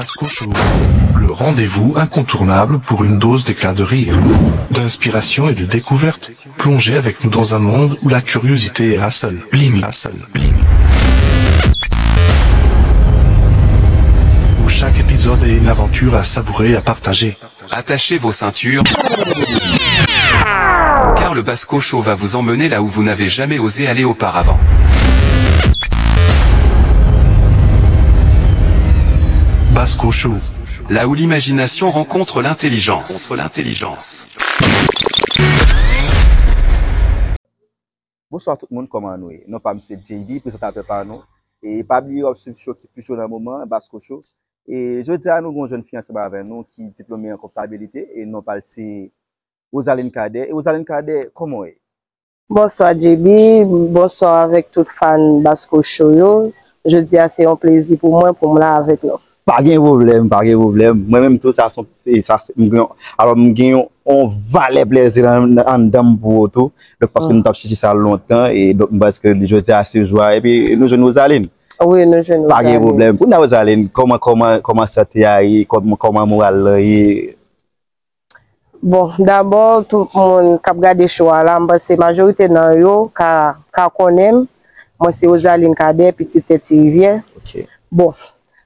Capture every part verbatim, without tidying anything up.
Basco Show, le rendez-vous incontournable pour une dose d'éclat de rire, d'inspiration et de découverte. Plongez avec nous dans un monde où la curiosité est la seule limite, la seule limite. Où chaque épisode est une aventure à savourer, à partager. Attachez vos ceintures, car le Basco Show va vous emmener là où vous n'avez jamais osé aller auparavant. Basco Show. Là où l'imagination rencontre l'intelligence. Rencontre l'intelligence. Bonswa tout moun, kòman nou ye? Non pa m se J B, prezantatè pa nou. E pa bliye w ap swiv show ki pi cho nan moman an, Basco Show. E jodi a nou gen yon jèn fi ansanm avè nou ki diplome an kontabilite e non pa l se Rosaline Cadet. E Rosaline Cadet, kòman w ye? Bonswa J B, bonswa avèk tout fan Basco Show yo. Jodi a se yon plezi pou mwen pou m la avèk nou. Pa gen pwoblèm, pa gen pwoblèm. Mwen menm tou sa se yon, e sa se, m gen, alò m gen yon, yon valè plezi anndan m pou ou tou. Donk paske nou t ap chèche sa lontan e donk m panse ke jodi a se jou a epi nou jwenn Rosaline. Wi, nou jwenn Rosaline. Pa gen pwoblèm. Kounye a Rosaline, kòman kòman kòman sante a ye, kòman kòman moral lan ye? Bon, dabò, tout moun k ap gade show a la, m panse majorite nan yo ka, ka konnen m. Mwen se Rosaline Cadet, pitit Tèt Ti Rivyè. Bon,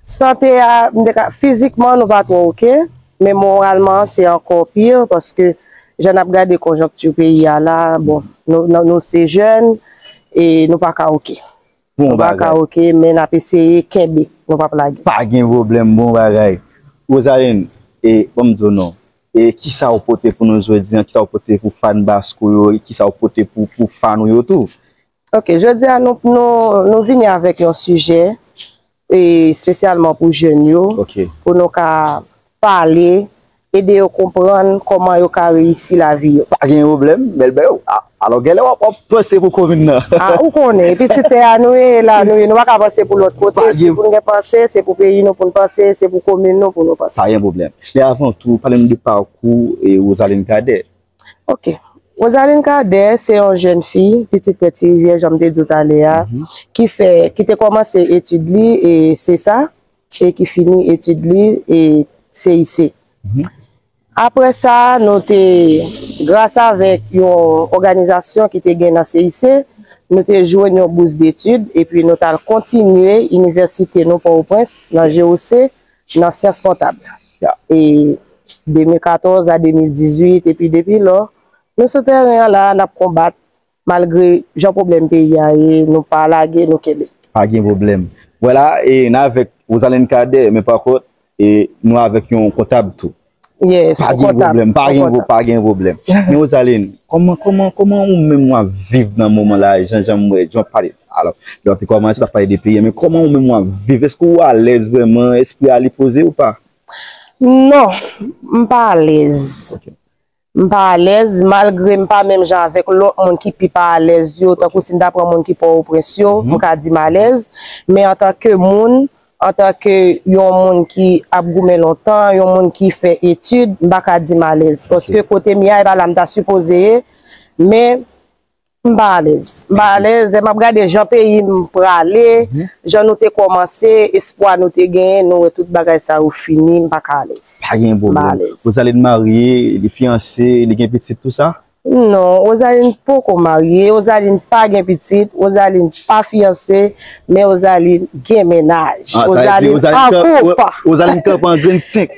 sante a, m te ka, fizikman, nou pa twò oke, men moralman, se ankò pi, paske jan n ap gade konjonkti peyi a la, bon, nou, nou, nou se jèn, e nou pa ka oke. Bon bagay. Nou pa ka oke, men n ap eseye kenbe, nou p ap lage. Pa gen pwoblèm, bon bagay. Rosaline, e, ban m di w non, e, kisa w pote pou nou jodi a, kisa w pote pou fan Basco yo, e kisa w pote pou, pou fan ou yo tou? Ok, jodi a nou, nou, nou vini avèk yon sijè, e, espesyalman pou jèn yo, pou nou ka pale, ede yo konprann kòman yo ka reyisi lavi yo. Pa gen pwoblèm, bèl bèl. Alò genlè w ap panse pou komin nan. A ou konnen, epi ti tè a nou ye, la nou ye, nou pa ka panse pou lòt kote, si pou n gen panse, se pou peyi nou pou n panse, se pou komin nou pou nou panse. Pa gen pwoblèm. Men avan tou, pale m de pakou e Rosaline Cadet. Ok. Rosaline Cadet se yon jèn fi, pitit tè Ti Rivyè, jan m te di w talè a, ki fè, ki te kòmanse etid li e se sa, e ki fini etid li e C I C. Apre sa, nou te, gras avèk yon òganizasyon ki te gen nan C I C, nou te jwenn yon bous detid epi nou t al kontinye inivèsite nou Pòtoprens nan G O C nan syans kontab. E de mil katòz a de mil dizuit, epi depi lò, nou sou tèren an la, n ap konbat. Malgre jan pwoblèm peyi a ye, nou pa lage, nou kenbe. Pa gen pwoblèm. Vwala, e n avèk Rosaline Cadet, men pa kont, e nou avèk yon kontab tou. Yes, yon kontab. Pa gen pwoblèm, pa gen, pa gen pwoblèm. Men Rosaline, kòman, kòman, kòman ou menm w ap viv nan moman la, jan, jan m wè, jan w ap pale? Alò, lè w ap kòmanse, w ap pale de peyi a, men kòman ou menm w ap viv? Èske w alèz vrèman? Espri a li poze ou pa? Non, m pa alèz. M pa alèz, malgre m pa menm jan avèk lòt moun ki pi pa alèz yo, tankou si n ta pran moun ki Pòtoprens yo, m ka di m alèz, men antanke moun, antanke yon moun ki ap goumen lontan, yon moun ki fè etid, m pa ka di m alèz. Paske kote m ye a, e pa la m ta sipoze ye, men m pa alèz. M pa alèz, lè m ap gade jan peyi m prale, jan nou te kòmanse, espwa nou te genyen, nou wè tout bagay sa yo fini, m pa ka alèz. Pa gen pwoblèm. Rosaline marye, li fiyanse, li gen pitit, tou sa? Non, Rosaline poko marye, Rosaline pa gen pitit, Rosaline pa fiyanse, men Rosaline gen mennaj. Rosaline an koup. Rosaline kanpe an grenn senk.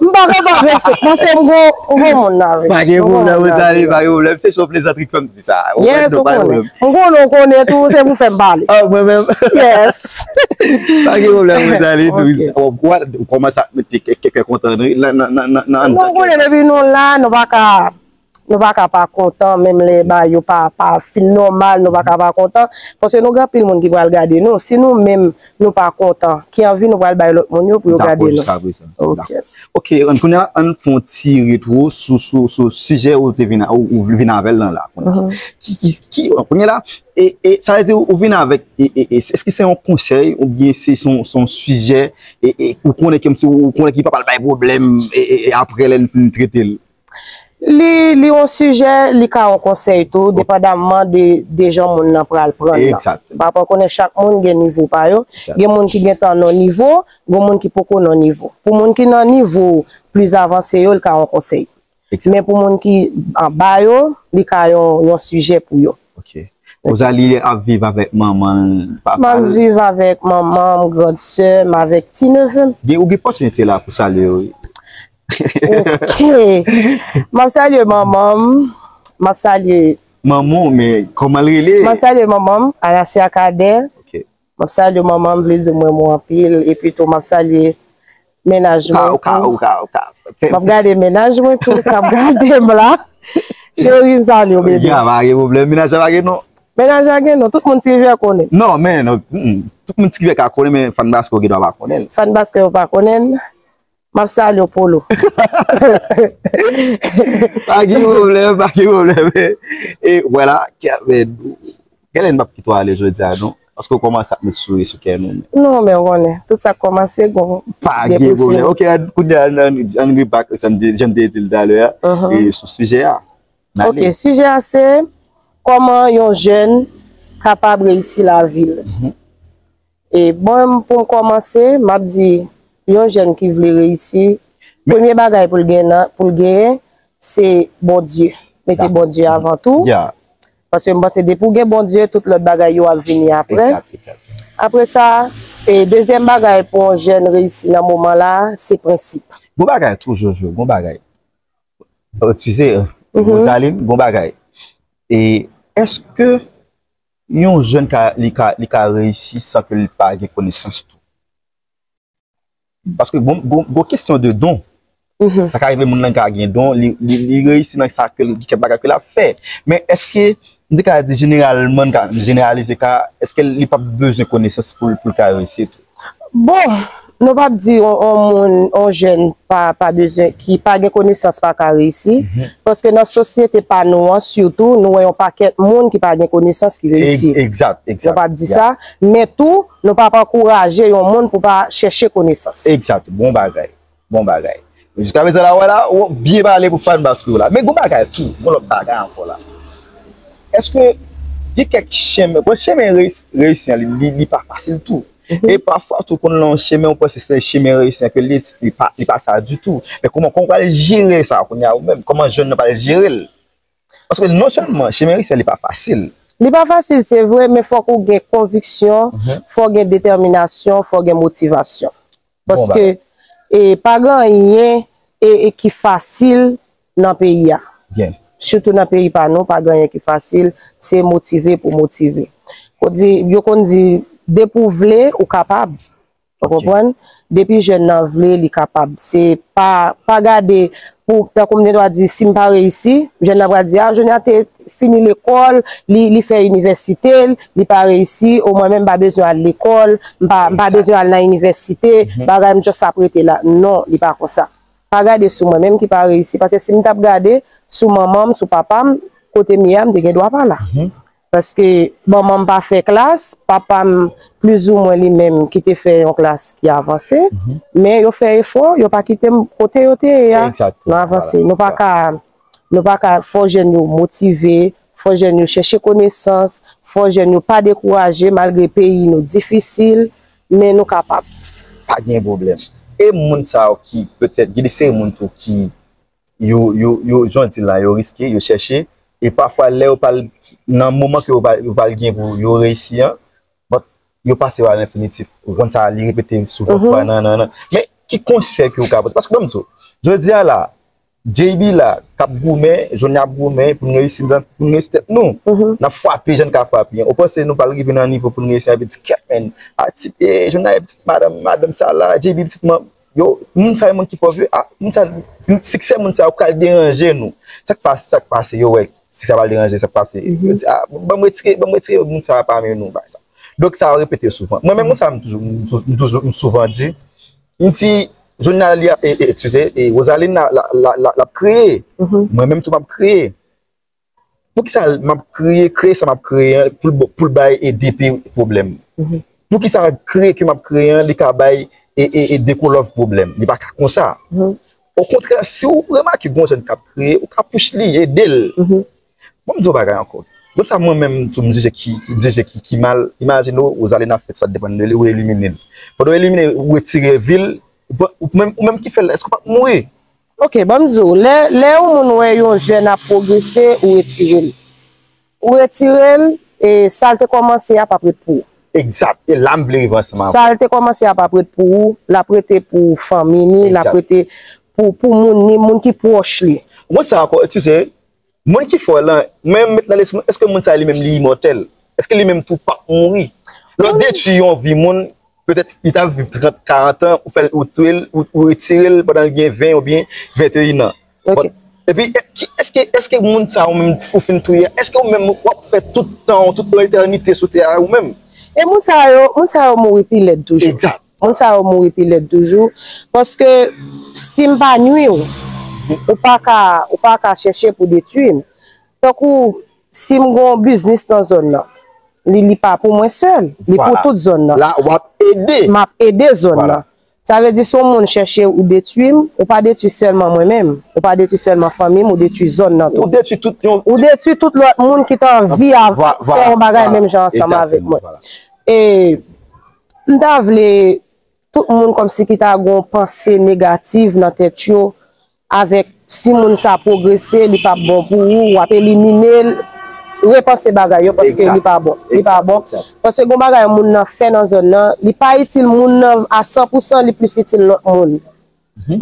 M pa konprann, men se, men se m gon, m gon moun nan wi. Pa gen pwoblèm, Rosalie, pa gen pwoblèm. Se sou plezantri k fè m di sa. Yes, ou konnen. M konnen, ou konnen tou, se pou fè m pale. Ah, mwen menm? Yes. Pa gen pwoblèm, Rosalie. Ou kòmanse ap mete kè, kè, kè kontan nan, nan, nan, nan, nan. Non, ou konnen, depi nou la, nou pa ka, nou pa ka pa kontan, menm lè bagay yo pa, pa fin nòmal, nou pa ka pa kontan. Paske nou gen anpil moun ki pral gade nou. Si nou menm, nou pa kontan, ki anvi nou pral bay lòt moun yo pou yo gade nou. Dakò, jiska prezan. Ok. Dakò. Ok, ann, kounye a, ann fè yon ti retwo sou, sou, sou sijè ou te vin, ou, ou vin avè l lan la, kounye a. Ki, ki, ki, kounye a la, e, e, sa vle di ou vin avèk, e, e, e, èske se yon konsèy oubyen se, se yon, se yon sijè, e, e, ou konnen ke m, se, ou konnen ki pa pral bay pwoblèm, e, e, e, apre lè n fin trete l? Li, li yon sijè, li ka yon konsèy tou, depandamman de, de jan moun nan pral pran nan. Egzakteman. Paske w konnen chak moun gen nivo pa yo. Egzakteman. Gen moun ki gentan nan nivo, gen moun ki poko nan nivo. Pou moun ki nan nivo plis avanse yo, li ka yon konsèy. Egzakteman. Men pou moun ki anba yo, li ka yon, yon sijè pou yo. Ok. Rosalie ap viv avèk manman l, papa l. M ap viv avèk manman m, grand sè m, avèk ti neve m. Gen, ou gen opòtinite la pou salye yo, wi. Ok. M ap salye manman m. M ap salye manman w, men kòman l rele? M ap salye manman m, Anasia Cadet. Ok. M ap salye manman m, vle di mwen mwen anpil. Epi tou, m ap salye mennaj mwen tou. M ap gade mennaj mwen tou, k ap gade m la. Cheri, m salye w, bebe. Ya, pa gen pwoblèm. Mennaj la pa gen non. Mennaj la gen non. Tout moun Ti Rivè konnen. Non, men, non, mm, tout moun Ti Rivè ka konnen, men fan baskè yo gen dwa pa konnen. Fan baskè yo pa konnen. M ap salye w, Polo. Pa gen pwoblèm, pa gen pwoblèm. E, e, vwala, men, genlè m p ap kite w ale jodi a, non. Paske w kòmanse ap met souri sou kè nou, men. Non, men w konnen, tout sa k kòmanse gon. Pa gen pwoblèm. Ok, kounye a, ann, ann, ann rebak, jan m te, jan m te di l talè a, e sou sijè a. N ale. Ok, sijè a se kòman yon jèn kapab reyisi lavi l. E bon, pou m kòmanse, m ap di, yon jèn ki vle reyisi, premye bagay pou l gen nan, pou l genyen, se Bondye. Mete Bondye avan tou. Ya. Paske m panse depi w gen Bondye, tout lòt bagay yo ap vini apre. Egzak, egzak. Apre sa, e dezyèm bagay pou yon jèn reyisi nan moman la, se prensip. Bon bagay tou, Jojo, bon bagay. Eskize, Rosaline, bon bagay. E èske yon jèn ka, li ka, li ka reyisi san ke li pa gen konesans tou? Paske gon, gon, gon kesyon de don. Sa ka rive moun nan ka gen don, li, li, li reyisi nan sa ke, kèk bagay ke l ap fè. Men èske, m te ka di jeneralman, n ka jeneralize ka, èske li p ap bezwen konesans pou, pou l ka reyisi tou? Bon, nou p ap di on, on moun, on jèn pa, pa bezwen, ki pa gen konesans pa ka reyisi. Paske nan sosyete pa nou an, sitou, nou wè yon pakèt moun ki pa gen konesans ki reyisi. Egzak, egzak. Nou p ap di sa. Men tou, nou p ap ankouraje yon moun pou pa chèche konesans. Egzak. Bon bagay. Bon bagay. Jiskaprezan la, wè la, w byen pale pou fan baskè w la. Men gon bagay tou, gon lòt bagay ankò la. Èske gen kèk chemen, bon, chemen reyis-, reyisi an, li, li, li pa fasil tou. E pafwa tou, konn nan yon chemen, ou panse se chemen reyisi an ke li, li pa, li pa sa ditou. Men kòman, kòman w pral jere sa kounye a ou menm? Kòman jèn nan pral jere l? Paske non sèlman chemen reyisi an li pa fasil. Li pa fasil, se vre, men fòk ou gen konviksyon, fòk gen detèminasyon, fòk gen motivasyon. Paske, e, pa gen anyen, e, e ki fasil nan peyi a. Sitou nan peyi pa nou, pa gen anyen ki fasil, se motive pou motive. Yo konn di, depi w vle, ou kapab. Ou konprann? Depi jèn nan vle, li kapab. Se pa, pa gade pou, tankou m te dwa di, si m pa reyisi, jèn nan pral di, a, Jonia te fini lekòl, li, li fè inivèsite l, li pa reyisi, o mwen menm m pa bezwen al lekòl, m pa, m pa bezwen al nan inivèsite, bagay m just ap rete la. Non, li pa konsa. Pa gade sou mwen menm ki pa reyisi, paske si m t ap gade sou manman m, sou papa m, kote m ye a, m te gen dwa pa la. Paske manman m pa fè klas, papa m plizoumwen li menm ki te fè yon klas ki avanse, men yo fè efò, yo pa kite m kote yo te ye a. Nou avanse. Nou pa ka, nou pa ka, fò jèn yo motive, fò jèn yo chèche konesans, fò jèn yo pa dekouraje malgre peyi nou difisil, men nou kapab. Pa gen pwoblèm. E moun sa yo ki petèt, gen de seri moun tou ki yo, yo, yo, jan w di la, yo riske, yo chèche, e pafwa lè yo pral, nan moman ke yo pral, yo pral gen pou yo reyisi an, but yo pase pa lenfinitif. Ou konn sa, li repete souvan fwa, nan, nan, nan. Men ki konsèy ke w ka pote? Paske ban m di w, jodi a la, J B la, k ap goumen, Johnny ap goumen, pou n reyisi, pou n reyisi tèt nou. N ap frape, jan n ka frape an. Ou panse nou pral rive nan nivo pou n reyisi an, epi di, kèt, men, a, ti, e, Johnny, e, pitit madanm, madanm sa la, J B, pitit man, Yo, moun sa yo, moun ki pòv yo, a, moun sa, siksè moun sa yo pral deranje nou. Sa k pa, sa k pase, yo wè, si sa pral deranje, sa k pase. Yo di, a, ban m retire, ban m retire moun sa yo pami nou, bagay sa. Donk, sa yo repete souvan. Mwen menm, konsa, m toujou, m tou-, m toujou, m souvan di, m di, Johnny la, li ap, e, e, eskize, e, Rosaline la, la, la, la, l ap kreye. Mwen menm tou, m ap kreye. Poukisa m ap kreye, kreye sa m ap kreye an pou l, pou l bay e D P pwoblèm? Poukisa kreye ke m ap kreye an, li ka bay e, e, e Dekolòv pwoblèm? Li pa ka konsa. Okontrè, si w remake gen yon jèn k ap kreye, ou ka push li, ede l. Bon, m di yon bagay ankò. Bon, sa mwen menm tou, m jije ki, ki, m jije ki, ki mal. Imajine w, ou ale nan fèt, sa depann de li, ou elimine l. Pandan w elimine l, ou retire vi l, ou pa- ou menm, ou menm ki fè l, èske w p ap mouri? Ok, ban m di w, lè, lè yon moun wè yon jèn ap pwogrese, ou retire l. Ou retire l, e sa l te kòmanse a p ap ret pou ou. Egzak. E la m vle rive ansanm avè w. Sa l te kòmanse a p ap ret pou ou, l ap rete pou fanmi ni, l ap Egzak. Rete pou, pou moun ni, moun ki pwòch li. Ou konn sa ankò, eskize, moun ki fò lan, mwen met nan lespri mwen, èske moun sa li menm li imòtèl? Èske li menm tou p ap mouri? Lè w detwi yon vi moun, petèt li t ap viv trant, karant an, ou fè l, ou touye l, ou, ou retire l pandan l gen ven oubyen venteyen an. Ok. Bon, epi, e, ki, èske, èske moun sa ou menm ou fin touye a, èske ou menm w ap fè tout tan w, tout yon etènite sou tè a ou menm? E moun sa yo, moun sa yo mouri pi lèd toujou. Egzak. Moun sa yo mouri pi lèd toujou. Paske si m pa nwi w, ou pa ka, ou pa ka chèche pou detwi m. Tankou si m gon biznis nan zòn nan, li, li pa pou mwen sèl, li pou Vwala. Tout zòn nan. La, w ap ede. M ap ede zòn Vwala. Nan. Sa vle di si yon moun chèche ou detwi m, ou pa detwi sèlman mwen menm, ou pa detwi sèlman fanmi m, ou detwi zòn nan tou. Ou detwi tout yon Ou detwi tout lòt moun ki ta anvi a Vwa- fè vwala, yon bagay vwala. Menm jan ansanm avèk Egzakteman, mwen. Vwala. E m ta vle tout moun kòmsi ki ta gon panse negatif nan tèt yo, avèk si moun sa pwogrese, li p ap bon pou ou, w ap elimine l, repanse bagay yo paske Egzak. Li pa bon. Li pa Egzak, bon. Egzak. Paske gon bagay moun nan fè nan zòn nan, li pa itil moun nan a san pou san, li plis itil lòt moun.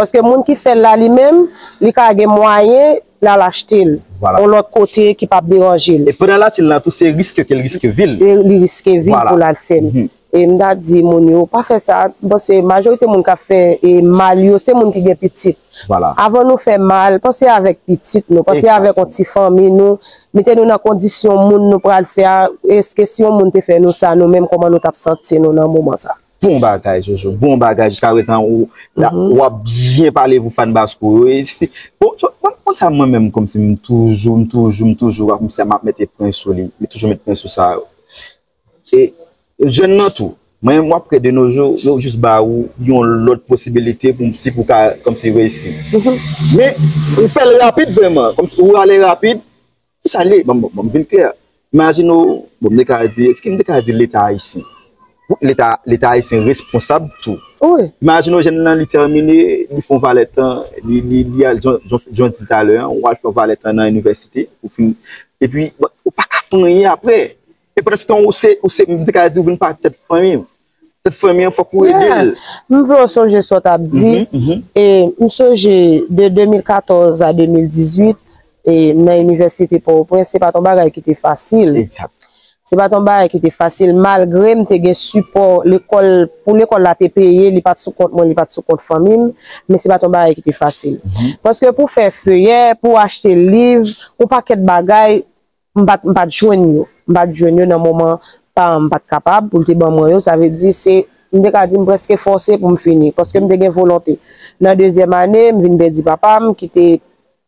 Paske moun ki fè l la li menm, li ka gen mwayen l al achte l Vwala. Yon lòt kote ki p ap deranje l. E pandan l achte l la tou, se riske ke l riske vi l. E li riske vi l Vwala. Pou l al fè l. E m ta di moun yo, pa fè sa. M panse majorite moun k ap fè e mal yo, se moun ki gen pitit. Vwala. Avan nou fè mal, panse avèk pitit nou, panse Egzakteman. Avèk yon ti fanmi nou, mete nou nan kondisyon moun nou pral fè a, èske si yon moun te fè nou sa, nou menm kòman nou t ap santi nou nan moman sa? Bon bagay, Jojo. Bon bagay. Jiskaprezan, ou, la, ou ap byen pale pou fan Basko yo. E si, bon, so, mwen, mwen, sa mwen menm, kòmsi m toujou, m toujou, m toujou, kòmsi m ap mete pwen sou li. M toujou met pwen sou sa yo. E jèn nan tou, mwen, m ap kwè de nos jours, yo jis ba ou yon lòt posibilite pou, si pou ka, kòmsi reyisi. Men, ou fè l rapid vrèman, kòmsi ou ale rapid, Kisa l ye? Bon, bon, bon, m vin klè. Imajine w, bon, m te ka di, èske m te ka di Leta ayisyen? Leta, Leta ayisyen responsab tou. Wi. Imajine w, jèn nan, li tèmine, li fè yon valè tan, li, li, li al, jan, jan, jan w di talè a, ou al fè yon valè tan nan inivèsite, ou fin, epi, bon, ou pa ka fè anyen apre. E pandanstan, ou se, ou se, m te ka di, ou vin pa tèt fanmi w. Tèt fanmi an, fòk ou ede l. M vle w sonje sa w t ap di. E m sonje de de mil katòz a de mil dizuit, e nan inivèsite Pòtoprens, se pa t yon bagay ki te fasil. Egzak. Se pa t yon bagay ki te fasil, malgre m te gen sipò lekòl, pou lekòl la te peye, li pa t sou kont mwen, li pa t sou kont fanmi m, men se pa t yon bagay ki te fasil. Paske pou fè feyè, pou achte liv, yon pakèt bagay, m pa t, m pa t jwenn yo. M pa t jwenn yo nan moman paran m pa t kapab pou l te ban mwen yo. Sa vle di se, m te ka di m prèske fòse pou m fini, paske m te gen volonte. Nan dezyèm ane, m vin pèdi papa m, ki te,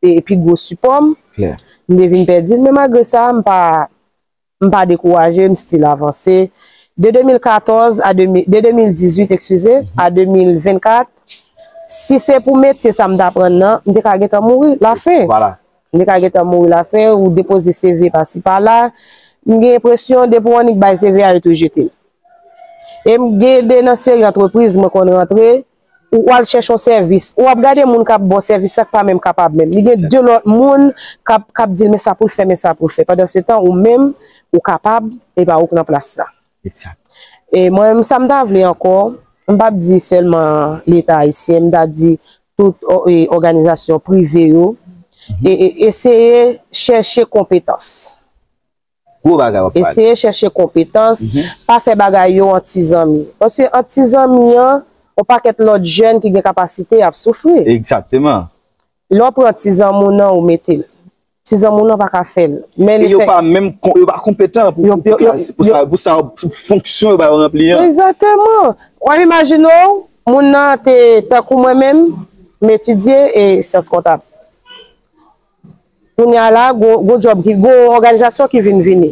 e, pi gwo sipò m. Klè. M te vin pèdi l, men malgre sa, m pa, m pa dekouraje, m still avanse. De de mil katòz a de mil, de de mil dizuit, eskize, a de mil vennkat, si se pou metye sa m t aprann nan, m te ka gentan mouri lafen. Vwala. M te ka gentan mouri lafen, ou depoze C V pasi pala. M gen enpresyon, depi w annik bay C V a, yo tou jete l. E m gen de nan seri antrepriz mwen konn rantre, ou, ou al chèche yon sèvis, ou ap gade moun k ap ba w sèvis la k pa menm kapab menm. Li gen de lòt moun k ap, k ap di l, men sa pou l fè, men sa pou l fè. Pandansetan, ou menm, ou kapab, e pa ou k nan plas la. Egzak. E mwen menm, sa m ta vle ankò, m p ap di sèlman Leta ayisyen, m ta di tout ò-, e, òganizasyon prive yo, e, e, eseye chèche konpetans. Gwo bagay w ap pale. Eseye chèche konpetans, pa fè bagay yo an ti zanmi. Paske an ti zanmi an, yon pakèt lòt jèn ki gen kapasite ap soufri. Egzakteman. Lè w pran ti zanmi w nan, ou mete l. Ti zanmi w nan pa ka fè l. Men e li yo fè pa menm kon-, yo pa konpetan pou, yo, pou, pou yo, yo, klas, pou yo sa, pou sa, pou fonksyon yo ba yo ranpli an. Egzakteman. W ap imajine w, moun nan te tankou mwen menm, m etidye e syans kontab. Kounye a la, gwo, gwo djòb ki, gwo òganizasyon ki vin vini.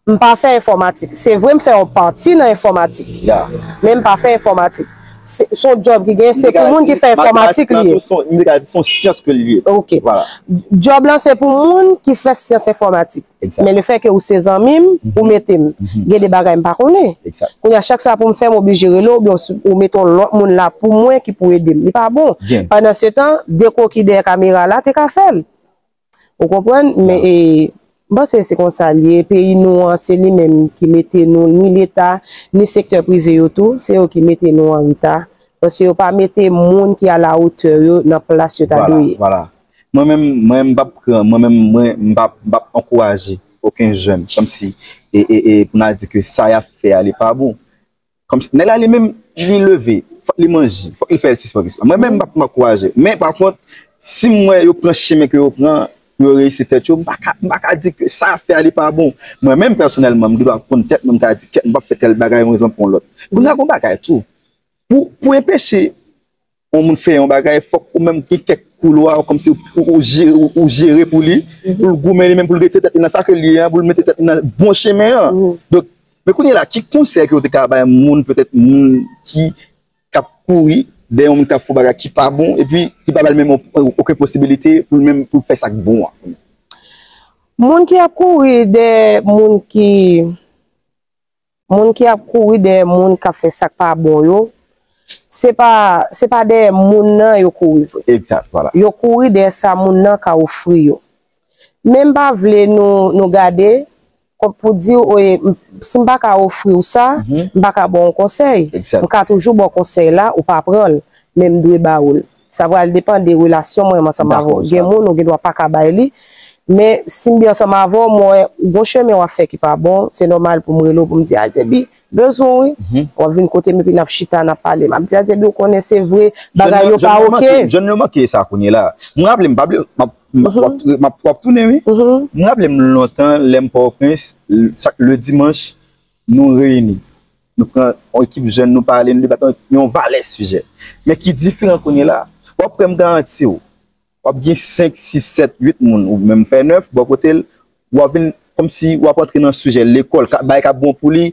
M pa fè enfòmatik. Se vre, m fè yon pati nan enfòmatik. Ya. Men m pa fè enfòmatik. se se yon djòb ki gen, se pou moun ki fè enfòmatik li ye. M te ka di se yon syans ke l ye. Ok. Vwala. Djòb lan se pou moun ki fè syans enfòmatik. Egzak. Men le fè ke ou se zanmi m, ou mete m. Gen de bagay m pa konnen. Egzak. Kounye a, chak sa pou m fè, m oblije rele w, oubyen ou mete yon lòt moun la pou mwen ki pou ede m. Li pa bon. Gen. Pandan se tan, de koki dèyè kamera la te ka fè l. Ou konprann? Men e, m panse se konsa l ye. Peyi nou an, se li menm ki mete nou, ni Leta, ni sektè prive yo tou, se yo ki mete nou an reta. Paske yo pa mete moun ki a la hauteur yo nan plas yo ta dwe ye. Vwala. Mwen menm, mwen menm, m p ap pran, mwen menm, mwen, m p ap, m p ap ankouraje okenn jèn, kòmsi, e, e, e, pou n al di ke sa y ap fè a, li pa bon. Kòmsi, nèg la li menm, li leve, fòk li manje, fòk li fè sisi, fòk li sela. Mwen menm, m p ap, m p ap ankouraje. Men, pa kont, si m wè yo pran chemen ke yo pran, pou yo reyisi tèt yo, m pa ka, m pa ka di ke sa y ap fè a, li pa bon. Mwen menm, pèsonèlman, m gen dwa konn tèt mwen, m ka di, kèt, m p ap fè tèl bagay, yon rezon pou yon lòt. Kounye a, gon bagay tou. Pou, pou enpeche yon moun fè yon bagay, fòk ou menm gen kèk koulwa, kòmsi ou, ou, ou jere, ou, ou jere pou li, pou l goumen li menm, pou l retire tèt li nan sa ke l ye an, pou l mete tèt li nan bon chemen an. Donk, men kounye a la, ki konsèy ke w te ka bay moun, petèt moun ki, k ap kouri dèyè yon moun k ap fè yon bagay ki pa bon, epi ki pa ba l menm o- okenn posibilite pou l menm, pou l fè sa k bon an? Moun ki ap kouri dèyè moun ki, moun ki ap kouri dèyè moun k ap fè sa k pa bon yo, se pa, se pa dèyè moun nan yo kouri vre. Egzak, vwala. Yo kouri dèyè sa moun nan ka ofri yo. Men m pa vle nou, nou gade, kòm pou di w, e, m- si m pa ka ofri w sa, m pa ka ba w yon konsèy. Egzak. M ka toujou ba w konsèy la, ou pa pran l, men m dwe ba ou l. Sa pral depann de relasyon mwen ansanm avè w. Dakò, Gen moun ou gen dwa pa ka bay li, men si m byen ansanm avè w, m wè gon chemen w ap fè ki pa bon, se nòmal pou m rele w pou m di, Adyebi, bezwen w, wi. W ap vin kote m epi n ap chita, n ap pale. M ap di, Adyebi, ou konnen se vre, bagay yo pa oke. Jèn yo manke sa kounye la. Mwen raple m, pa bliye, m ap, m ap, w ap, w ap tounen, wi. Mwen raple m lontan, lè m Pòtoprens, l- sak, le dimanch, nou reyini. Nou pran yon ekip jèn, nou pale, nou debate yon valè sijè. Men ki diferan kounye la, w ap wè m garanti w, w ap gen senk, sis, sèt, uit moun, ou menm fè nèf, bò kote l, w ap vin kòmsi w ap antre nan sijè lekòl, ka- bagay k ap bon pou li,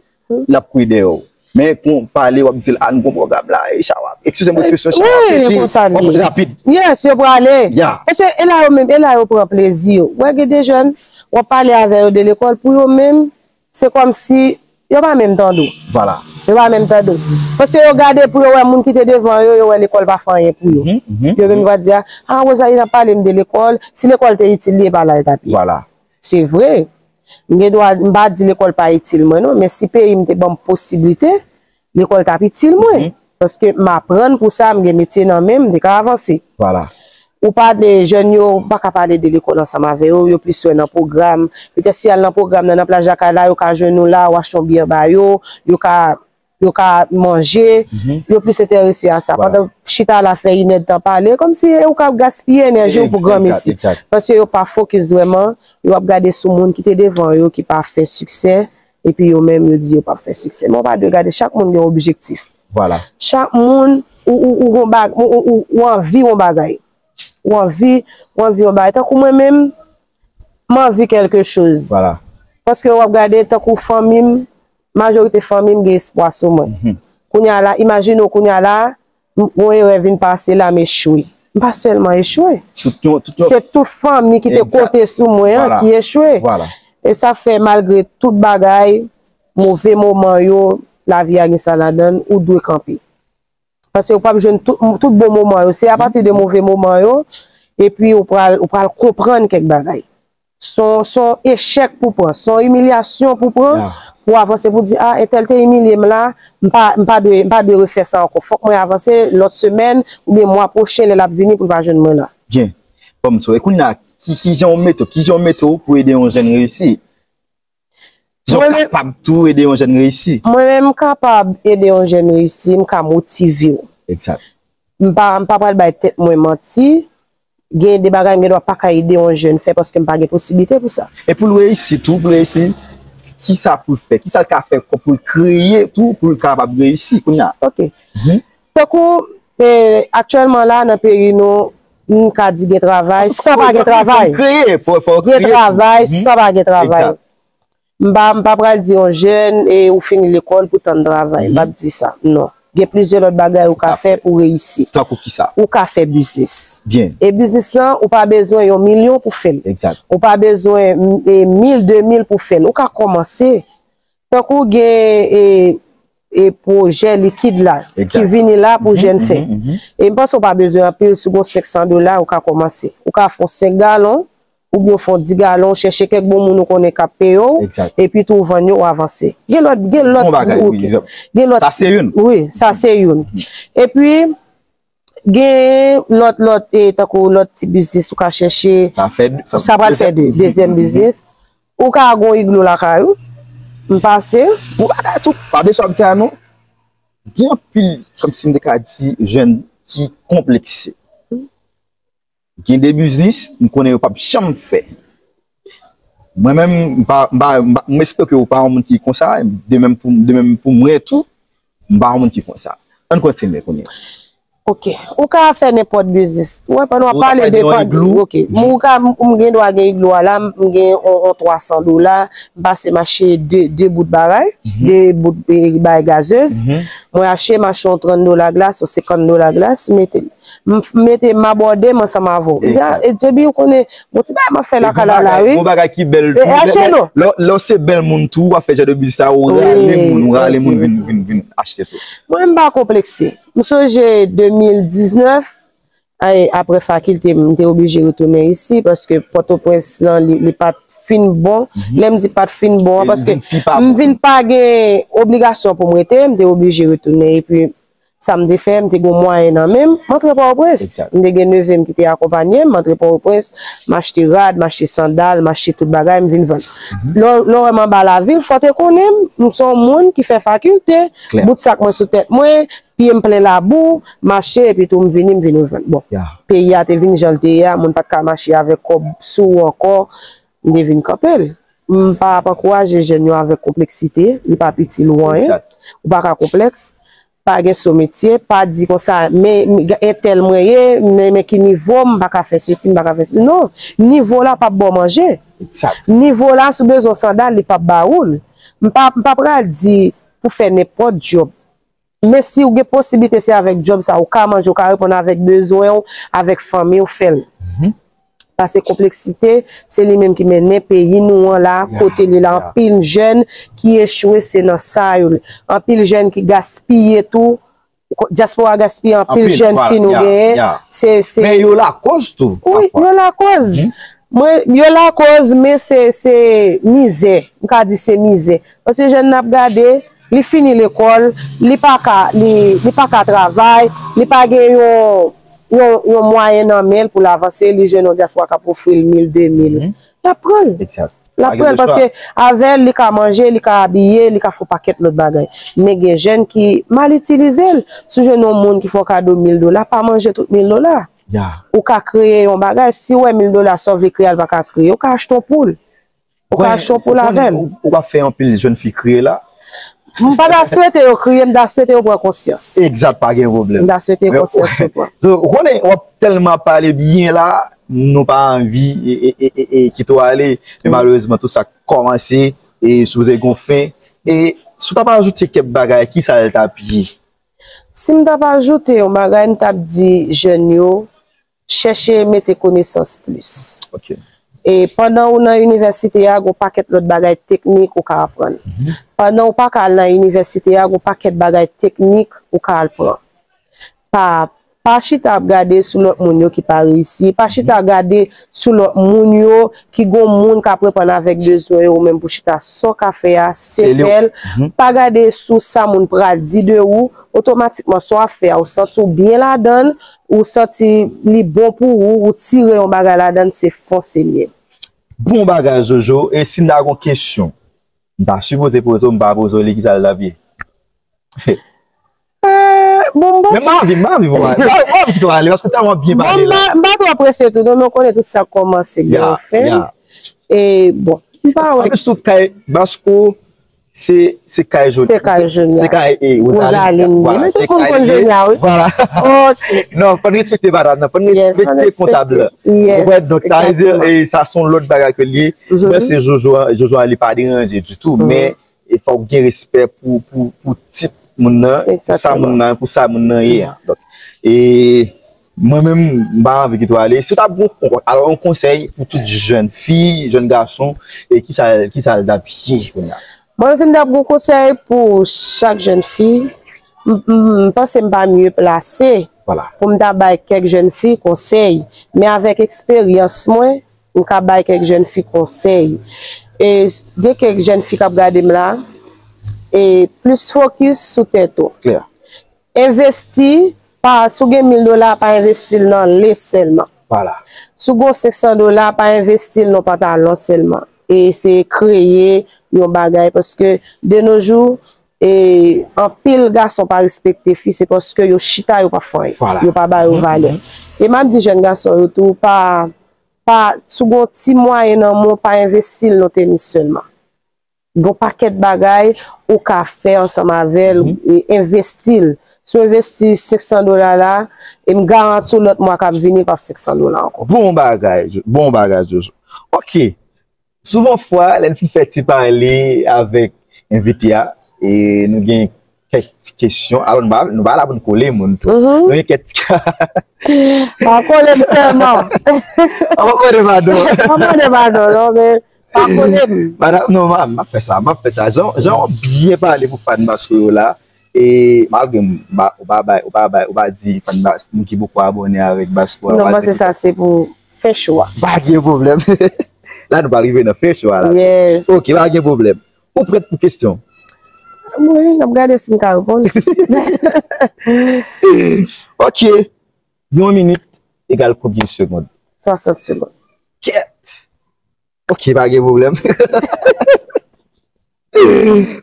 l ap kouri dèyè w. Men kon pale, w ap di l, a, nou gon pwogram la, e chawa. Eskize m, ekspresyon chawa. Wi, e konsa l ye. Rapid. Yes, yo prale. Ya. Paske e la yo menm, e la yo pran plezi yo. W wè gen de jèn, w ap pale avè yo de lekòl, pou yo menm, se kòmsi yo pa menm tande w. Vwala. Yo pa menm tande w. Paske yo gade pou yo wè moun ki te devan yo, yo wè lekòl pa fè anyen pou yo. Yo menm va di, a, a, Rosalie ap pale m de lekòl, si lekòl te itil li, e pa la l t ap ye. Vwala. Se vre. M gen dwa, m pa di lekòl pa itil mwen, non, men si peyi m te ban m posiblite, lekòl t ap itil mwen. Paske m aprann pou sa, m gen metye nan men m, m te ka avanse. Vwala. Ou pa de jèn yo, ou pa ka pale de lekòl ansanm avè yo, yo plis wè nan pwogram. Petèt si y al nan pwogram nan, nan plaj lakay la, yo ka jwenn ou la, ou achte yon byè ba yo, yo ka, yo ka manje, yo plis enterese a sa. Pandan chita la fè inèdtan pale, kòmsi e ou ka gaspiye enèji w pou granmesi. Paske yo pa fokis vrèman, yo ap gade sou moun ki te devan yo, ki pa fè siksè, epi yo menm yo di yo p ap fè siksè. Men w pa dwe gade, chak moun gen yon objektif. Vwala. Chak moun, ou, ou, ou, gon bag- ou, ou, ou, ou anvi yon bagay. Ou anvi, ou anvi yon bagay. Tankou mwen menm, m anvi kèlke choz. Vwala. Paske w ap gade tankou fanmi m, majorite fanmi m gen espwa sou mwen. Kounye a la, imajine w kounye a la, m- yon erè vin pase la, m echwe. M pa sèlman echwe. Tout yon, tout yon. Se tout fanmi ki te konte sou mwen an ki echwe. Vwala. E sa fè, malgre tout bagay, move moman yo, lavi a gen sa ladan l, ou dwe kanpe. Paske ou p ap jwenn tout, tout bon moman yo. Se apati de move moman yo, epi ou pral, ou pral konprann kèk bagay. Se yon, se yon echèk pou pran, se yon imilyasyon pou pran, pou avanse, pou di, a, entèl te imilye m la, m pa, m pa dwe, m pa dwe refè sa ankò. Fòk mwen avanse lòt semèn, oubyen mwa pwochen, lè l ap vini, pou l pa jwenn mwen la. Byen. Ban m di w, e kounye a, ki, ki jan w mete w, ki jan w mete w pou ede yon jèn reyisi? Jan w kapab tou ede yon jèn reyisi? Mwen menm, m kapab ede yon jèn reyisi, m ka motive w. Egzak. M pa, m pa pral bay tèt mwen manti. Gen de bagay m gen dwa pa ka ede yon jèn fè paske m pa gen posiblite pou sa. E pou l reyisi tou, pou l reyisi, ki sa pou l fè? Ki sa l ka fè pou l kreye tou, pou l kapab reyisi kounye a? Ok. Tankou, e, aktyèlman la, nan peyi nou, m ka di gen travay, san pa gen travay. Kreye, fò, fò Gen kreye. Travay, san pa gen travay. Egzak. M pa, m pa pral di yon jèn, e ou fini lekòl pou tann travay. M p ap di sa, non. Gen plizyè lòt bagay ou ka fè pou reyisi. Tankou kisa? Ou ka fè biznis. Byen. E biznis lan, ou pa bezwen yon milyon pou fè l. Egzak. Ou pa bezwen, m, e, mil, de mil pou fè l. Ou ka kòmanse. Tankou gen, e, e pwojè likid la, ki vini la pou jèn fè. E m panse ou pa bezwen anpil, si w gen senk san dola, ou ka kòmanse. Ou ka fè yon senk galon, oubyen w fè yon dis galon, w chèche kèk bon moun ou konnen k ap peye w, epi tou w vann yo, w avanse. Gen lòt, gen lòt, gen lòt. Sa se youn. Wi, sa se youn. Epi, gen lòt, lòt, e, tankou lòt ti biznis ou ka chèche. Sa pral fè de, dezyèm biznis. Ou ka gen yon iglo lakay ou. M pase. Bon bagay tou, pa de sa w ap di a non. Gen anpil, kòmsi m te ka di, jèn ki konplekse. Gen de biznis, m konnen yo p ap janm fè. Mwen menm, m pa, m pa, m pa, m espere ke ou pa yon moun ki konsa, de menm pou, de menm pou mwen tou, m pa yon moun ki konsa. Ann kontinye kounye a. Ok. Ou ka fè nenpòt biznis. Ou wè, pandan w ap pale de, ok. M, ou ka, m, m gen dwa gen iglo a la, m gen yon, yon twa san dola, m pase m achte de, de bout bagay, de bout, e, bagay gazez. Mwen achte, m achte yon trant dola glas, yon senkant dola glas, mete l. M f-, mete m abòde m ansanm avè w. Egzak. E, depi ou konnen, bon ti bagay m ap fè lakay la, la, wi. Bon bagay ki bèl tou. E, achte non. Lè, lè w se bèl moun tou, w ap fè jan de biznis sa, ou rale moun, ou rale moun vin, vin, vin achte tou. Mwen, m pa konplekse. M sonje de mil diznèf, ay, apre fakilte, m te oblije retounen isi, paske Pòtoprens lan, li, li pa t fin bon. Lè m di pa t fin bon an, paske m vin pa gen obligasyon pou m rete, m te oblije retounen. Epi, sa m te fè, m te gen mwayen nan men m, m antre Pòtoprens. M te gen neve m ki te akonpanye m, m antre Pòtoprens, m achte rad, m achte sandal, m achte tout bagay, m vin vann. Lè w, lè w wè m anba lavil, fò w te konnen m, m se yon moun ki fè fakilte, bout sak mwen sou tèt mwen, pye m plen labou, m achte, epi tou m vini, m vin revann. Bon, peyi a te vin jan l te ye a, moun pa t ka mache avèk kòb sou ou ankò, m te vin kanpe l. M pa ap ankouraje jèn yo avèk konpleksite, li pa itil ou anyen. Ou pa ka konplèks, pa gen so metye, pa di konsa, men, men entèl mwen ye, men, men ki nivo m, m pa ka fè sesi, m pa ka fè sesi. Non, nivo w la p ap ba w manje. Nivo w la, si w bezwen sandal, li p ap ba ou l. M pa, m pa pral di pou fè nenpòt djòb. Men si w gen posiblite, se avèk djòb sa, ou ka manje, ou ka reponn avèk bezwen w, avèk fanmi w, fè l. Paske konpleksite, se li menm ki mennen peyi nou an la, kote li la. Anpil jèn ki echwe, se nan sa yo. Anpil jèn ki gaspiye tou. Ko-, dyaspora gaspiye anpil jèn fi nou genyen. Se, se... Men yo lakòz tou, pafwa. Wi, yo lakòz. Mwen, yo lakòz, men se, se mizè. M ka di se mizè. Paske jèn n ap gade, li fini lekòl, li pa ka, li, li pa ka travay, li pa gen yon, yon, yon mwayen nan men l pou l avanse, li jwenn yon dyaspora k ap ofri l mil, de mil. L ap pran l. L ap pran l paske avè l, li ka manje, li ka abiye, li ka fè yon pakèt lòt bagay. Men gen jèn ki mal itilize l. Si w jwenn yon moun ki fè w kado mil dola, pa manje tout mil dola. Ou ka kreye yon bagay, si w wè mil dola, sa w vle kreye a, l pa ka kreye, ou ka achte yon poul. Ou ka achte yon poul avè l. Ou, ou pa fè anpil jèn fi kriye la? M pa ta swete yo kriye, m ta swete yo pran konsyans. Egzat, pa gen pwoblèm. M ta swete konsyans yo pran. So, ou konnen, w ap tèlman pale byen la, nou pa anvi e, e, e, e, e kite w ale. Men malerezman, tout sa kòmanse, e sipoze gen yon fen. E si w ta ajoute kèk bagay, kisa l t ap ye? Si m t ap ajoute yon bagay, m t ap di jèn yo, chèche mete konesans plis. E pandan ou nan inivèsite a, gen yon pakèt lòt bagay teknik ou ka aprann. Pandan ou pa ka al nan inivèsite a, gen yon pakèt bagay teknik ou ka al pran. Pa, pa chita ap gade sou lòt moun yo ki pa reyisi. Pa chita gade sou lòt moun yo ki gon moun k ap reponn avèk bezwen yo, ou menm pou chita sa w ka fè a, se fè l. Pa gade sou sa moun pral di de ou, otomatikman sa w ap fè a, ou santi w byen ladan l, ou santi li bon pou ou, ou tire yon bagay ladan l, se fonse l ye. Bon bagay, Jojo. E si m ta gen yon kesyon, m ta sipoze poze w, m pa poze w li, kisa l t ap ye? Eh, bon, bon, men m anvi, m anvi pou ale, m anvi pou ale, paske tèlman w ap byen pale la. M pa, m pa twò prese tou, non, men w konnen tout sa kòmanse gen yon fen. E, bon, m pa wè. Anplis tou, kay Basco, se, se kay Joni. Se kay Joni. Se kay, e, Rosaline. Vwala, se kay li ye. Vwala. Non, fò n respekte madanm nan, fò n respekte kontab la. Ou konprann? Donk, sa vle di, e, sa se yon lòt bagay ke l ye. Men se Jojo, Jojo a, li pa deranje ditou, men e fòk gen respè pou, pou, pou tit moun nan, pou sa moun nan, pou sa moun nan ye a. Donk, e mwen menm, m pa anvi kite w ale. Si w t ap gon, alò, yon konsèy pou tout jèn fi, jèn gason, e kisa, kisa l t ap ye kounye a? Bon, si m t ap gon konsèy pou chak jèn fi, m, m, m panse m pa mye plase pou m ta bay kèk jèn fi konsèy. Men avèk eksperyans mwen, m ka bay kèk jèn fi konsèy. E gen kèk jèn fi k ap gade m la, e plis fokis sou tèt ou. Klè. Envesti, pa, si w gen mil dola, pa envesti l nan lace sèlman. Vwala. Si w gen senk san dola, pa envesti l nan pantalon sèlman. E eseye kreye yon bagay, paske de nos jours, e anpil gason pa respekte fi, se paske yo chita, yo pa fè anyen. Vwala. Yo pa ba yo valè. E m ap di jèn gason yo tou, pa, pa, si w gen yon ti mwayen nan men w, pa envesti l nan tenis sèlman. Gon pakèt bagay ou ka fè ansanm avè l, e envesti l. Si w envesti senk san dola la, e m garanti w lòt mwa k ap vini, l p ap senk san dola ankò. Bon bagay, bon bagay, Jojo. Ok. Souvan fwa, lè n fin fè ti pale avèk envite a, e nou gen kèk ti kesyon. Alò, nou pa, nou pa la pou n kole moun tou. Nou gen kèk ti... Pa kole m sèlman. An pa kole padon. Pa kole padon, non, men pa kole m. Madanm, non, m ap fè sa, m ap fè sa. Jan, jan w byen pale pou fan Basco yo la, e malgre m, ba, ou pa bay, ou pa bay, ou pa di fan Bas, moun ki poko abòne avèk Basco a, non, m panse sa se pou fen show a. Pa gen pwoblèm. La, nou pa rive nan fen show a la. Yes. Ok, pa gen pwoblèm. Ou prèt pou kesyon? Wi, n ap gade si n ka reponn. Ok. Yon minit egal konbyen segond? Swasant segond. Kèt! Ok, pa gen pwoblèm.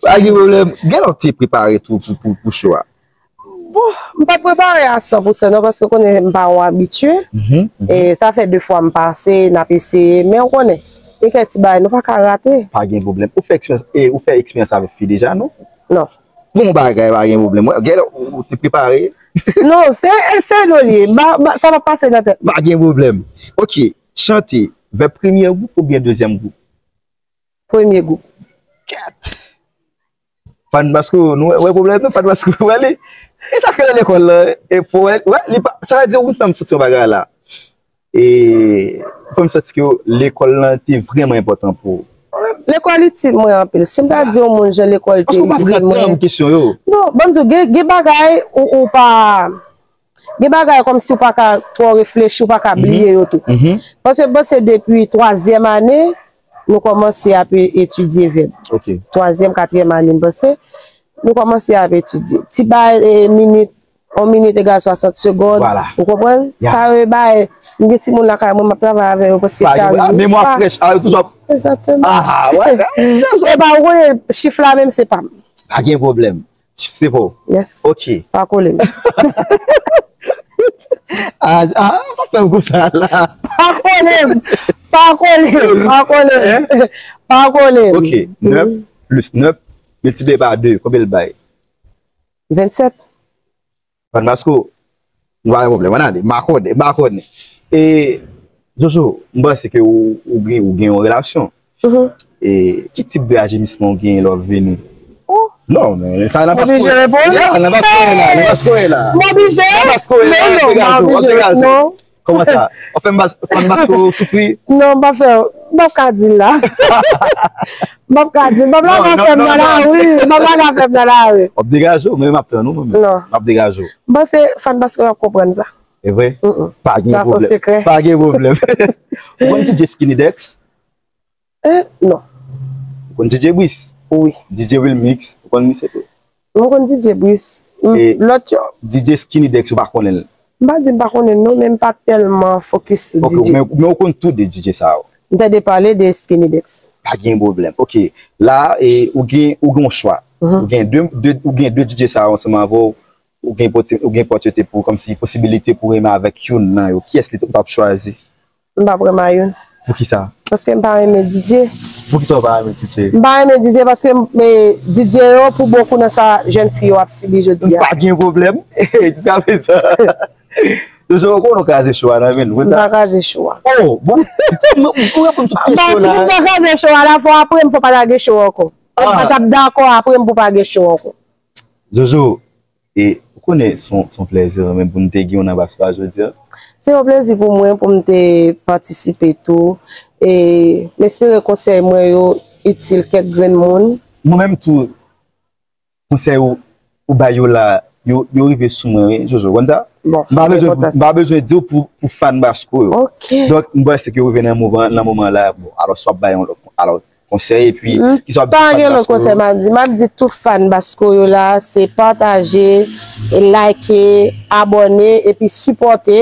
Pa gen pwoblèm. Gen lè w te prepare tou pou, pou, pou show a? Bon, m pa t prepare a san pou san non, paske w konnen m pa yon abitye. E sa fè de fwa m pase, n ap eseye, men w konnen, gen kèk ti bagay nou pa ka rate. Pa gen pwoblèm. Ou fè eksperyans, e, ou fè eksperyans avèk fi deja, non? Non. Bon bagay, pa gen pwoblèm. Gen lè w, ou te prepare? Non, se, se dlo l ye. Ba, ba, sa pa pase nan tèt mwen. Pa gen pwoblèm. Ok, chante, vèb premye gwoup oubyen dezyèm gwoup? Premye gwoup. Kèt! Fan Basco, nou wè, wè pwoblèm nan, Fan Basco, wè li. E sa k fè nan lekòl la, e pou wè, wè, li pa, sa vle di ou sanm santi yon bagay la. E fè m santi ke lekòl lan te vrèman enpòtan pou ou. Lekòl itil mwen anpil. Si m ta di yon moun jan lekòl te itil mwen. Paske ou pa pran tan pou kesyon yo. Non, ban m di w, gen, gen bagay ou, ou pa, gen bagay kòmsi w pa ka twò reflechi, w pa ka bliye yo tou. Paske m panse depi twazyèm ane, nou kòmanse ap e-, etidye vèb. Ok. Twazyèm, katriyèm ane, m panse, nou kòmanse ap etidye. Ti bagay, e, minit, yon minit egal swasant segond. Vwala. Ou konprann? Ya. Sa yo e bagay, m gen timoun lakay mwen, m ap travay avè yo prèske chak jou. Memwa frèch, a, yo toujou ap... Egzakteman. Ah, wè. E pa ou konnen chif la menm se pa m. Pa gen pwoblèm. Chif se pa w. Yes. Ok. Pa kole m. Ah, ah, sa fè m konsa la. Pa kole m. Pa kole m. Pa kole m. Hein? Pa kole m. Ok. Nèf plis nèf miltipliye pa de, konbyen l bay? Vennsèt. Fan Basco, nou pa gen pwoblèm, ann ale, m pa konnen, m pa konnen. E, Jojo, m panse ke ou, ou gen, ou gen yon relasyon. E, ki tip de ajenisman ou genyen lè w ap vini? Oh. Non, men sa nan Basco. M oblije reponn? Ya, nan Basco la, nan Basco la. M oblije? Nan Basco la, non, non, m pa oblije, non. Kòman sa? W ap fè m bas-, fè m Basco soufri? Non, m p ap fè, m p ap ka di l la. M p ap ka di l. M p ap lage afè m nan lari. M p ap lage afè m nan lari. W ap degaje w, men m ap tann ou, mwen menm. Non. M ap degaje w. M panse fan Basco yo ap konprann sa. E vre? Mm-mm. Pa gen pwoblèm. Sa se yon sekrè. Pa gen pwoblèm. Ou konn D J Skinny Dex? Eh, non. Ou konn D J Brice? Wi. D J Wilmix, ou konn misye tou? Mwen konn D J Brice. M, e lòt yo. D J Skinny Dex, ou pa konnen l? M pa di m pa konnen l non, men m pa tèlman fokis sou D J. Ok, men, men ou konn tout de D J sa yo? M tande pale de Skinny Dex. Pa gen pwoblèm. Ok, la, e, ou gen, ou gen yon chwa. Mhm. Ou gen de, de, ou gen de D J sa yo ansanm avè w, ou gen poti-, ou gen opòtinite pou, kòmsi posibilite pou renmen avèk youn nan yo. Kiyès li t-, ou t ap chwazi? M p ap renmen youn. Poukisa? Paske m pa renmen D J. Poukisa w pa renmen D J? M pa renmen D J paske m, e, D J yo pou bokou nan sa jèn fi yo ap sibi jodi a. Pa gen pwoblèm. Jiskaprezan. Jojo, ou konnen w kraze cho a nan men nou, konn sa? M pa kraze cho a. Oh, bon. Ou reponn tout kesyon la. M pa kraze cho a la, fò apre m fò pa lage cho ankò. M pa t ap dakò apre m pou pa gen cho ankò. Jojo, e ou konnen se yon, se yon plèzi menm pou n te gen w nan Basko a jodi a. Se yon plezi pou mwen pou m te patisipe tou. E m espere konsèy mwen yo itil kèk grenn moun. Mwen menm tou, konsèy ou, ou bay yo la, yo, yo rive sou mwen, wi, Jojo. Konn sa? Bon, m pa bezwen, m pa bezwen di w pou, pou fan Basko yo. Ok. Donk, m panse ke yo rive nan moman, nan moman la, bon, alò, s w ap bay yon lòt, alò, konsèy, epi, ki sa w ap di fan Basko yo? M pa gen lòt konsèy m ap di. M ap di tout fan Basko yo la, se pataje, like, abòne, epi sipòte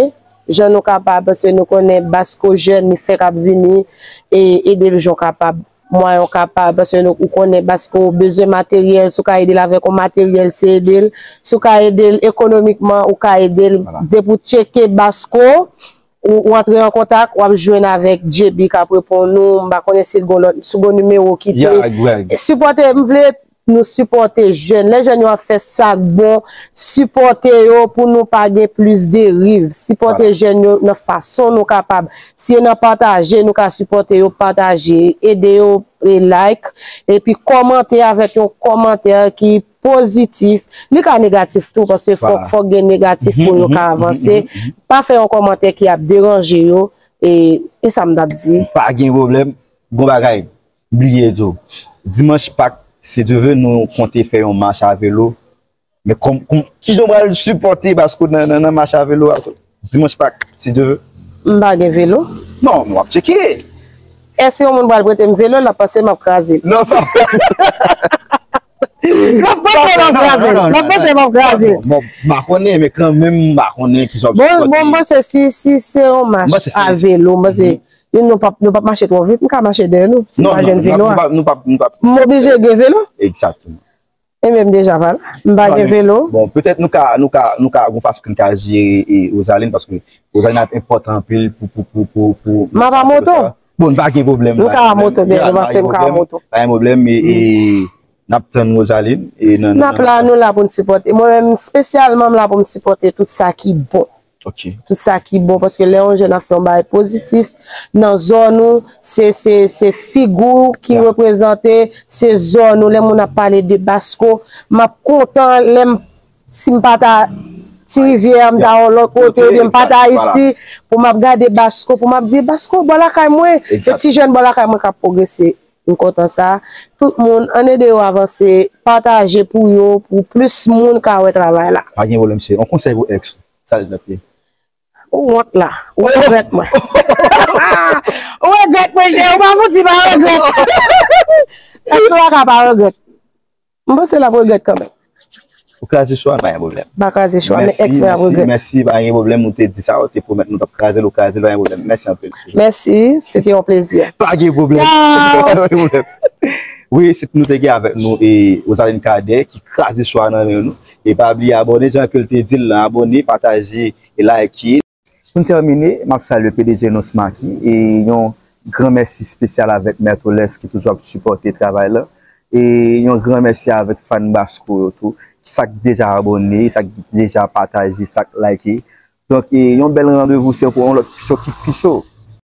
jan nou kapab, paske nou konnen Basko jèn, li fèk ap vini, e ede l jan w kapab. Mwayen w kapab, paske nou, ou konnen Basko bezwen materyèl, si w ka ede l avèk yon materyèl, se ede l. Si w ka ede l ekonomikman, ou ka ede l. Depi w tcheke Basko, ou, ou antre an kontak, w ap jwenn avèk J B k ap reponn ou. M pa konnen si l gon lòt, si w gon nimewo kite. Sipòte, m vle nou sipòte jèn. Lè jèn yo ap fè sa k bon, sipòte yo pou nou pa gen plis deriv. Sipòte jèn yo nan fason nou kapab. Si e nan pataje, nou ka sipòte yo, pataje, ede yo, e like, epi kòmante avèk yon kòmantè ki pozitif. Li ka negatif tou, paske fòk, fòk gen negatif pou yo ka avanse. Pa fè yon kòmantè ki ap deranje yo, e, e sa m t ap di. Pa gen pwoblèm. Gon bagay, bliye di w. Dimanch Pak, si Dye vle, nou konte fè yon mach a velo. Men kòm, kòm, kijan w pral sipòte Basko nan, nan, nan mach a velo a? Dimanch Pak, si Dye vle. M pa gen velo. Non, nou ap tcheke. Èske yon moun pral prete m velo, l ap panse m ap kraze l. Non, pa prete. L ap panse m ap kraze l. L ap panse m ap kraze l. Bon, m pa konnen, men kanmenm, m pa konnen kijan w ap sipòte. Bon, bon, m panse si, si se yon mach a velo, m panse nou p ap, nou p ap mache twò vit, m ka mache dèyè nou, si m pa jwenn velo a. Non, non, nou p ap, nou p ap, nou p ap. M oblije gen velo? Egzakteman. Ebyen, m deja pa la. M pa gen velo. Bon, petèt nou ka, nou ka, nou ka gon fason pou n ka jere e Rosaline, paske Rosaline ap enpòtan anpil pou, pou, pou, pou, pou. M ap a moto. Bon, pa gen pwoblèm. Nou ka a moto, byen, nou panse m ka a moto. Pa gen pwoblèm, e, e n ap tann Rosaline. E nan, nan, n ap la, nou la pou n sipòte. Mwen menm, espesyalman, m la pou m sipòte tout sa ki bon. Ok. Tout sa ki bon, paske lè yon jèn ap fè yon bagay pozitif nan zòn ou, se, se, se figi w ki reprezante, se zòn ou. Lè moun ap pale de Basko, m ap kontan lè m, si m pa ta Ti Rivyè, m ta yon lòt kote, oubyen m pa ta Ayiti, pou m ap gade Basko, pou m ap di, Basko, bò lakay mwen, se ti jèn bò lakay mwen k ap pwogrese. M kontan sa. Tout moun, ann ede yo avanse, pataje pou yo, pou plis moun ka wè travay la. Pa gen pwoblèm, cheri. Yon konsèy pou èks ou. Sa l t ap ye. Ou wont la. Ou regrèt mwen. Ou regrèt mwen, cheri. Ou pa fouti pa regrèt. Èks ou pa ka pa regrèt. M panse l ap regrèt kanmenm. Ou kraze cho a, pa gen pwoblèm. M pa kraze cho a, men èks mwen ap regrèt. Mèsi, mèsi, pa gen pwoblèm. Ou te di sa, ou te pwomèt nou t ap kraze l, ou kraze l, pa gen pwoblèm. Mèsi anpil. Mèsi, se te yon plezi. Pa gen pwoblèm. Tchaw! Pa gen pwoblèm. Wi, se nou te gen avèk nou e Rosaline Cadet ki kraze cho a nan men nou. E pa bliye abòne, jan ke l te di l lan, abòne, pataje e like. Pou n tèmine, m ap salye P D G Nos Maki e yon gran mèsi espesyal avèk Mèt Oles ki toujou ap sipòte travay la. E yon gran mèsi avèk fan Basko yo tou, sa k deja abòne, sa k deja pataje, sa k like. Donk, e yon bèl randevou se pou yon lòt show ki pi cho.